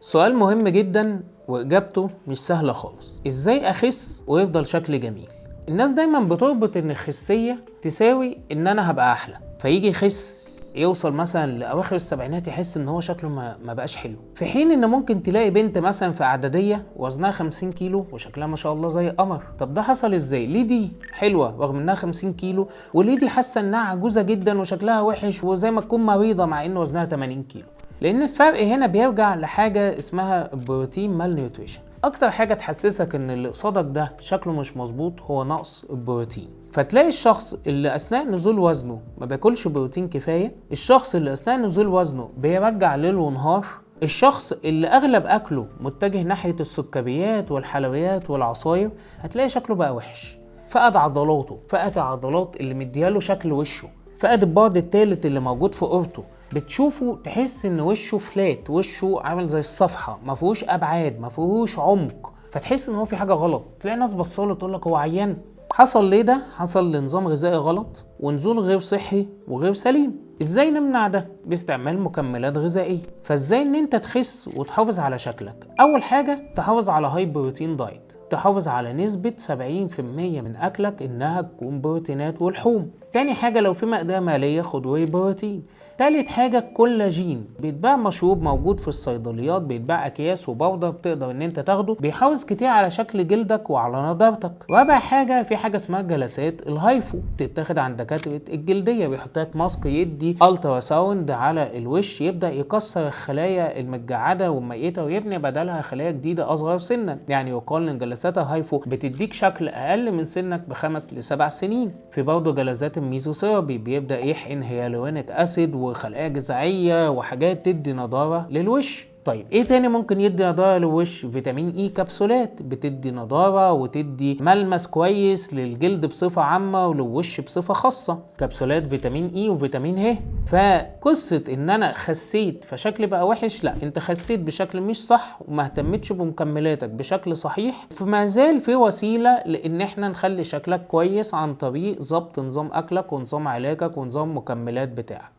سؤال مهم جدا واجابته مش سهلة خالص. ازاي اخس ويفضل شكلي جميل؟ الناس دايما بتربط ان الخسيه تساوي ان انا هبقى احلى، فيجي يخس يوصل مثلا لاواخر السبعينات يحس ان هو شكله ما بقاش حلو، في حين ان ممكن تلاقي بنت مثلا في اعدادية وزنها 50 كيلو وشكلها ما شاء الله زي قمر. طب ده حصل ازاي؟ ليه دي حلوة رغم انها 50 كيلو، وليه دي حاسه انها عجوزه جدا وشكلها وحش وزي ما تكون مريضه مع ان وزنها 80 كيلو؟ لان الفرق هنا بيرجع لحاجة اسمها protein malnutrition. اكتر حاجة تحسسك ان اللي قصادك ده شكله مش مظبوط هو نقص البروتين. فتلاقي الشخص اللي اثناء نزول وزنه ما بياكلش بروتين كفاية، الشخص اللي اثناء نزول وزنه بيرجع ليل ونهار، الشخص اللي اغلب اكله متجه ناحية السكريات والحلويات والعصاير، هتلاقي شكله بقى وحش، فقد عضلاته، فقد عضلات اللي مدياله شكل وشه، فقد البعد الثالث اللي موجود في قورته. بتشوفه تحس ان وشه flat، وشه عامل زي الصفحة، ما فيهوش ابعاد، ما فيهوش عمق، فتحس ان هو في حاجة غلط. تلاقي ناس بصاله تقول لك هو عيان. حصل ليه ده؟ حصل لنظام غذائي غلط ونزول غير صحي وغير سليم. ازاي نمنع ده؟ باستعمال مكملات غذائية. فازاي ان انت تخس وتحافظ على شكلك؟ اول حاجة تحافظ على high protein diet، تحافظ على نسبة 70% من أكلك إنها تكون بروتينات ولحوم. تاني حاجة لو في مقدرة مالية خد whey protein. تالت حاجة الكولاجين، بيتباع مشروب موجود في الصيدليات، بيتباع أكياس و powder بتقدر إن أنت تاخده، بيحافظ كتير على شكل جلدك وعلى نضارتك. رابع حاجة في حاجة اسمها جلسات ال HIFU، بتتاخد عند دكاترة الجلدية، بيحط لك mask يدي ultrasound على الوش، يبدأ يكسر الخلايا المتجعدة والميتة ويبني بدلها خلايا جديدة أصغر سنا. يعني يقال إن جلسات ال HIFU بتديك شكل أقل من سنك ب5 ل7 سنين. في برضه جلسات الميزوثيرابي، بيبدأ يحقن hyaluronic acid وخلايا جذعية وحاجات تدي نضارة للوش. طيب ايه تاني ممكن يدي نضاره للوش؟ فيتامين E كبسولات بتدي نضاره وتدي ملمس كويس للجلد بصفة عامة وللوش بصفة خاصه، كبسولات فيتامين E وفيتامين ه. فقصة ان انا خسيت فشكلي بقى وحش، لا، انت خسيت بشكل مش صح وما اهتمتش بمكملاتك بشكل صحيح، فما زال في وسيلة لان احنا نخلي شكلك كويس عن طريق ضبط نظام اكلك ونظام علاجك ونظام مكملات بتاعك.